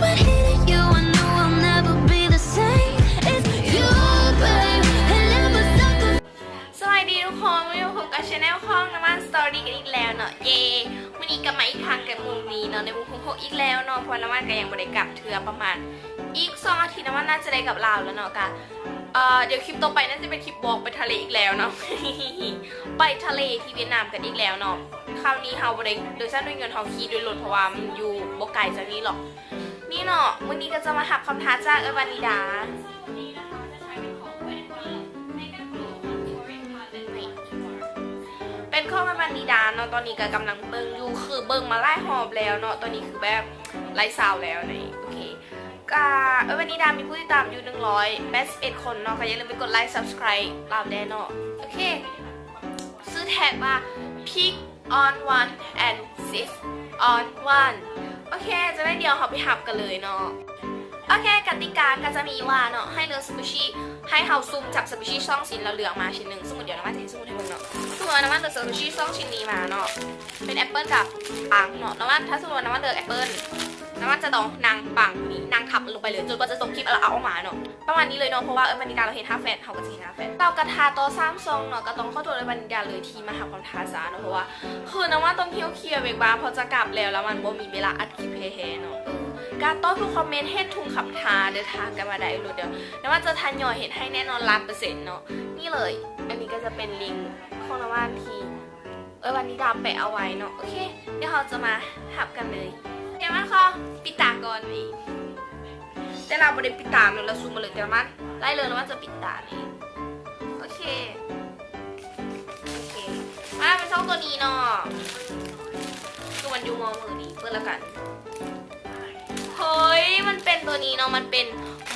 When hitting you, I know I'll never be the same. It's you, babe, and never second. ສະບາຍດີທຸກຄົນ, ມາພົບກັບ channel ຂອງນ້ຳຫວານ Story ກັນອີກແລ້ວເນາະ. ເຢ້ ມື້ນີ້ກັບມາອີກຄັ້ງກັບມຸມນີ້ເນາະ, ໃນມຸມຂອງພວກອີກແລ້ວເນາະ, ເພາະວ່ານ້ຳຫວານກໍຍັງບໍ່ໄດ້ກັບເທື່ອ, ປະມານອີກສອງອາທິດນ້ຳຫວານໜ້າຈະໄດ້ກັບລາວແລ້ວເນາະ. ກະ ເອີ ດຽວຄລິບຕໍ່ໄປໜ້າຈະເປັນຄລິບວອກໄປທະເລອີກແລ້ວເນາະ, ໄປທະເລທີ່ຫວຽດນາມກັນອີກແລ້ວເນາະ. ຄາວນີ້ເຮົາບໍ່ໄດ້ໂດຍສານດ້ວຍຍົນ, ເຮົາຂີ່ດ້ວຍລົດ ເພາະວ່າມັນຢູ່ບໍ່ໄກຈາກນີ້ຫຼອກ. ນີ້ເນາະ, ມື້ນີ້ກໍຈະມາຮັບຄຳທ້າຈາກເອື້ອຍວານິດາ. ນີ້ ເປັນຂອງເອື້ອຍວານິດາເນາະ, ຕອນນີ້ກໍກຳລັງເບິ່ງຢູ່, ຄືເບິ່ງມາຫຼາຍຮອບແລ້ວເນາະ, ຕອນນີ້ຄືແບບໄລ່ຊາວແລ້ວນີ້. ໂອເຄ ກະເອື້ອຍວານິດາມີຜູ້ຕິດຕາມຢູ່ໜຶ່ງຮ້ອຍແປດສິບເອັດຄົນເນາະ, ກໍຢ່າລືມໄປກົດໄລ subscribe ລາວແດ່ເນາະ. ໂອເຄ ຊື່ແທັກວ່າ Pick on one and sit on one. ໂອເຄ ຈັ່ງໃດດຽວເຮົາໄປຮັບກັນເລີຍເນາະ. ໂອເຄ ກະຕິກາກໍຈະມີວ່າເນາະ, ໃຫ້ເລືອກ Squishy, ໃຫ້ເຮົາສຸ່ມຈັບ Squishy ສອງຊິ້ນ ແລ້ວເລືອກມາຊິ້ນໜຶ່ງ. ສົມມຸດ ດຽວນ້ຳຫວານຈະເຮັດສົມມຸດໃຫ້ເບິ່ງເນາະ, ສົມມຸດວ່ານ້ຳຫວານເລືອກ Squishy ສອງຊິ້ນນີ້ມາເນາະ, ເປັນແອັບເປິ້ນກັບປັງເນາະ. ນ້ຳຫວານ ຖ້າສົມມຸດວ່ານ້ຳຫວານເລືອກແອັບເປິ້ນ, ນ້ຳຫວານຈະຕ້ອງນັ່ງປັງນີ້, ນັ່ງທັບລົງໄປເລີຍ ຈົນກວ່າຈະຈົບຄລິບ ແລ້ວເອົາອອກມາເນາະ. ປະມານນີ້ເລີຍເນາະ, ເພາະວ່າເອື້ອຍວານິດາລາວເຮັດຫ້າແຟດ, ເຮົາກໍຊິເຮັດຫ້າແຟດ. ແລ້ວກໍຖ້າຕໍ່ສາມຊ່ອງເນາະ, ກໍຕ້ອງຂໍໂທດເອື້ອຍວານິດາເລີຍທີ່ມາຮັບຄວາມທ້າຊ້າເນາະ, ເພາະວ່າຄືນ້ຳຫວານຕ້ອງຫິ້ວເຄຍເວກບາງ ເພາະຈະກັບແລ້ວ, ແລ້ວມັນບໍ່ມີເວລາອັດຄລິບແທ້ໆເນາະ. ເອີ ກະຕອບທຸກຄອມເມັນ, ເຮັດທຸກຄຳທ້າເດີ, ຖາມກັນມາໄດ້ໂລດ, ດຽວນ້ຳຫວານຈະທະຍອຍເຮັດໃຫ້ແນ່ນອນລ້ານເປີເຊັນເນາະ. ນີ້ເລີຍ, ອັນນີ້ກໍຈະເປັນລິ້ງຂອງນ້ຳຫວານທີ່ ເອີ ວານິດາແປະເອົາໄວ້ເນາະ. ໂອເຄ ດຽວເຮົາຈະມາຮັບກັນເລີຍ. ດຽວມັນຂໍປິດຕາກ່ອນເວີຍ, ແຕ່ລາວບໍ່ໄດ້ປິດຕາເນາະ, ລາວຊູມມາເລີຍ, ແຕ່ມັນໄລ່ເລີຍ, ແລ້ວມັນຈະປິດຕານີ້. ໂອເຄ ໂອເຄ ມາເປັນຊ່ອງຕົວນີ້ເນາະ, ຄືມັນຢູ່ມໍ່ມື້ນີ້. ເປີດລະກັນ. ເຮີ້ຍ ມັນເປັນຕົວນີ້ເນາະ, ມັນເປັນ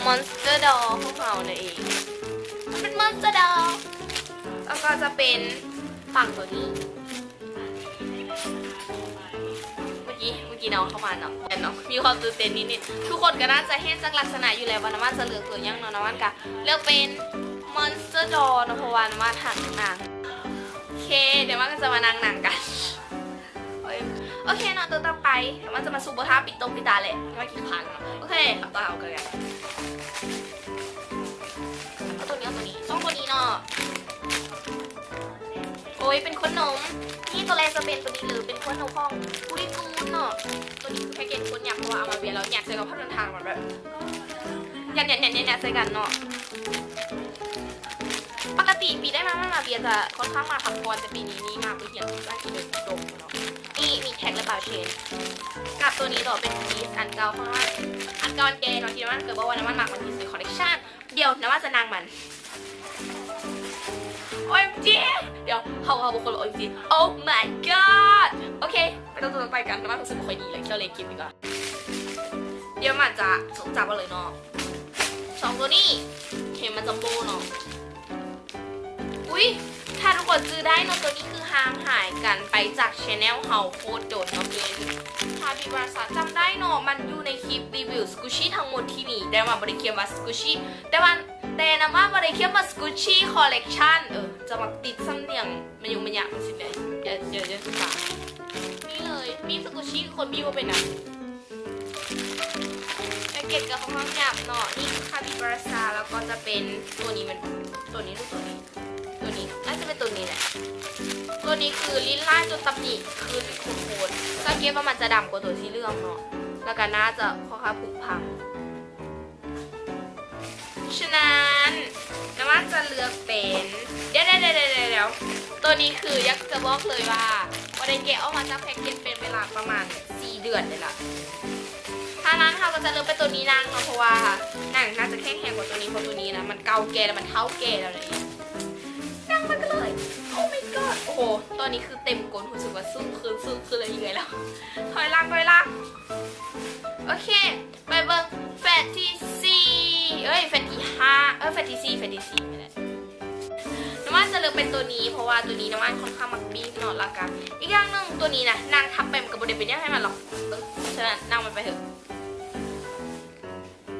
Monster Doll ຂອງເຮົານັ້ນເອງ, ມັນເປັນ Monster Doll. ແລ້ວກໍຈະເປັນຝັ່ງຕົວນີ້. ເມື່ອກີ້ ເມື່ອກີ້ນ້ອງເຂົ້າມາເນາະ, ແມ່ນເນາະ, ມີຄວາມຕື່ນເຕັ້ນນິດໆ. ທຸກຄົນກໍໜ້າຈະເຫັນຈາກລັກສະນະຢູ່ແລ້ວວ່ານ້ຳຫວານຈະເລືອກຕົວຫຍັງເນາະ. ນ້ຳຫວານກໍເລືອກເປັນ Monster Doll ເນາະ, ເພາະວ່ານ້ຳຫວານຮັກນາງ. ໂອເຄ ດຽວມັນກໍຈະມານັ່ງໜັງກັນ. ໂອເຄເນາະ, ຕົວຕໍ່ໄປ ນ້ຳຫວານຈະມາຊຸບບໍ່ທາປິດຕົງປິດຕາແຫຼະ, ນ້ຳຫວານຂີ້ຄ້ານເນາະ. ໂອເຄ ເອົາຕົວເຮົາກັນ. ເອົາຕົວນີ້ ເອົາຕົວນີ້ ສອງຕົວນີ້ເນາະ. ໂອ້ຍ ເປັນຂົວນົມ. ນີ້ຕົວແລກຈະເປັນຕົວນີ້ເລີຍ, ເປັນຂົວນົມຂອງ Purikun ເນາະ. ຕົວນີ້ຄືແພັກເກັດໂຄດຫຍັບ, ເພາະວ່າເອົາມາວຽນແລ້ວຫຍັບໃສ່ກັບພັກເດີນທາງ, ແບບ ຫຍັບໆໆໃສ່ກັນເນາະ. ປົກກະຕິປີໄດ້ມາ ມາວຽນຈະຄ່ອນຂ້າງມາພັກຜ່ອນ, ແຕ່ປີນີ້ນີ້ມາເພື່ອຮຽນພາສາອັງກິດໂດຍຕົງເນາະ. ນີ້ມີແທັກ ແລະ ເປົາເຊນ. ກັບຕົວນີ້ເນາະ, ເປັນ Beast ອັນເກົ່າຂອງມັນ, ອັນເກົ່າອັນແກ່ເນາະ, ທີ່ມັນເຄີຍບອກວ່າມັນມັກມັນ Beast Collection. ດຽວນ້ຳຫວານຈະນັ່ງມັນ. ໂອເອັມຈີ ດຽວ ເຮົາ ເຮົາບໍ່ຄວນບອກ ໂອເອັມຈີ Oh my god. ໂອເຄ ໄປຕໍ່ຕົວຕໍ່ໄປກັນ. ນ້ຳຫວານຮູ້ສຶກບໍ່ຄ່ອຍດີເລີຍ, ເຈົ້າເລນເກັບດີກວ່າ. ດຽວມັນຈະສົງຈັບເອົາເລີຍເນາະ, ສອງຕົວນີ້ ເຫັນມັນຈຳໂບ້ເນາະ. ອຸ້ຍ ຖ້າທຸກຄົນຈື່ໄດ້ເນາະ, ຕົວນີ້ຄືຫ່າງຫາຍກັນໄປຈາກ channel ເຮົາໂຄດດົນເນາະ, ເປັນ Capybara. ຈຳໄດ້ເນາະ, ມັນຢູ່ໃນຄລິບຣີວິວ Squishy ທັງໝົດທີ່ມີ, ແຕ່ວ່າບໍ່ໄດ້ຂຽນວ່າ Squishy, ແຕ່ວ່າ ແຕ່ນ້ຳຫວານບໍ່ໄດ້ຂຽນວ່າ Squishy Collection. ເອີ ຈະມັກຕິດສຳນຽງມະຍຸມະຍະ ມັນຊິໄດ້ ດຽວ ດຽວ ດຽວ ນີ້ເລີຍ ບີບ Squishy ຄືຄົນບີບບໍ່ເປັນນະ. ແພັກເກັດກໍຄ່ອນຂ້າງຫຍາບເນາະ. ນີ້ຄື Capybara ແລ້ວກໍຈະເປັນຕົວນີ້, ແມ່ນ ຕົວນີ້ ຫຼື ຕົວນີ້? ຕົວນີ້ ໜ້າຈະເປັນຕົວນີ້ແຫຼະ. ຕົວນີ້ຄືລິ້ນຫຼາຍຈົນຕຳໜິຂຶ້ນໂຄດໆ. ສັງເກດວ່າມັນຈະດຳກວ່າຕົວສີເຫຼືອງເນາະ, ແລ້ວກໍໜ້າຈະຄ່ອນຂ້າງຜຸພັງ. ສະນັ້ນ ນ້ຳຫວານຈະເລືອກເປັນ ດຽວ ດຽວ ດຽວ ຕົວນີ້ຄືຢາກຈະບອກເລີຍວ່າ ບໍ່ໄດ້ແກະອອກມາຈາກແພັກເກັດເປັນເວລາປະມານສີ່ເດືອນໄດ້ລະ. ສະນັ້ນເຮົາກໍຈະເລືອກເປັນຕົວນີ້ນັ່ງເນາະ, ເພາະວ່າໜັງໜ້າຈະແຂງແຮງກວ່າຕົວນີ້, ເພາະຕົວນີ້ນະ ມັນເກົ່າແກ່ແລ້ວ ມັນເຖົ້າແກ່ແລ້ວເດ. ນັ່ງມັນກໍເລີຍ Oh my god. ໂອ້ໂຫ ຕອນນີ້ຄືເຕັມກົ້ນ, ຮູ້ສຶກວ່າສູງຂຶ້ນ ສູງຂຶ້ນເລື້ອຍໆແລ້ວ. ຖອຍຫຼັງ ຖອຍຫຼັງ. ໂອເຄ ໄປເບິ່ງແຟດທີສີ່ ເອີຍ ແຟດທີຫ້າ ເອີຍ ແຟດທີສີ່ ແຟດທີສີ່ນີ້ແຫຼະ. ນ້ຳຫວານຈະເລືອກເປັນຕົວນີ້ ເພາະວ່າຕົວນີ້ນ້ຳຫວານຄ່ອນຂ້າງມັກບີບເນາະ, ແລ້ວກະອີກຢ່າງໜຶ່ງ ຕົວນີ້ນະ ນັ່ງທັບໄປມັນກໍບໍ່ໄດ້ເປັນຫຍັງໃຫ້ມັນຫຼອກ. ເອີ ສະນັ້ນນັ່ງມັນໄປເຖາະ.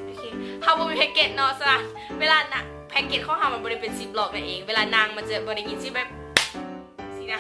ໂອເຄ ເຮົາບໍ່ມີແພັກເກັດເນາະ, ສະນັ້ນເວລານະ ແພັກເກັດຂອງເຮົາມັນບໍ່ໄດ້ເປັນຊິບລັອກນັ້ນເອງ, ເວລານັ່ງມັນຈະບໍ່ໄດ້ຍິນສຽງແບບ ຊີ້ນະ.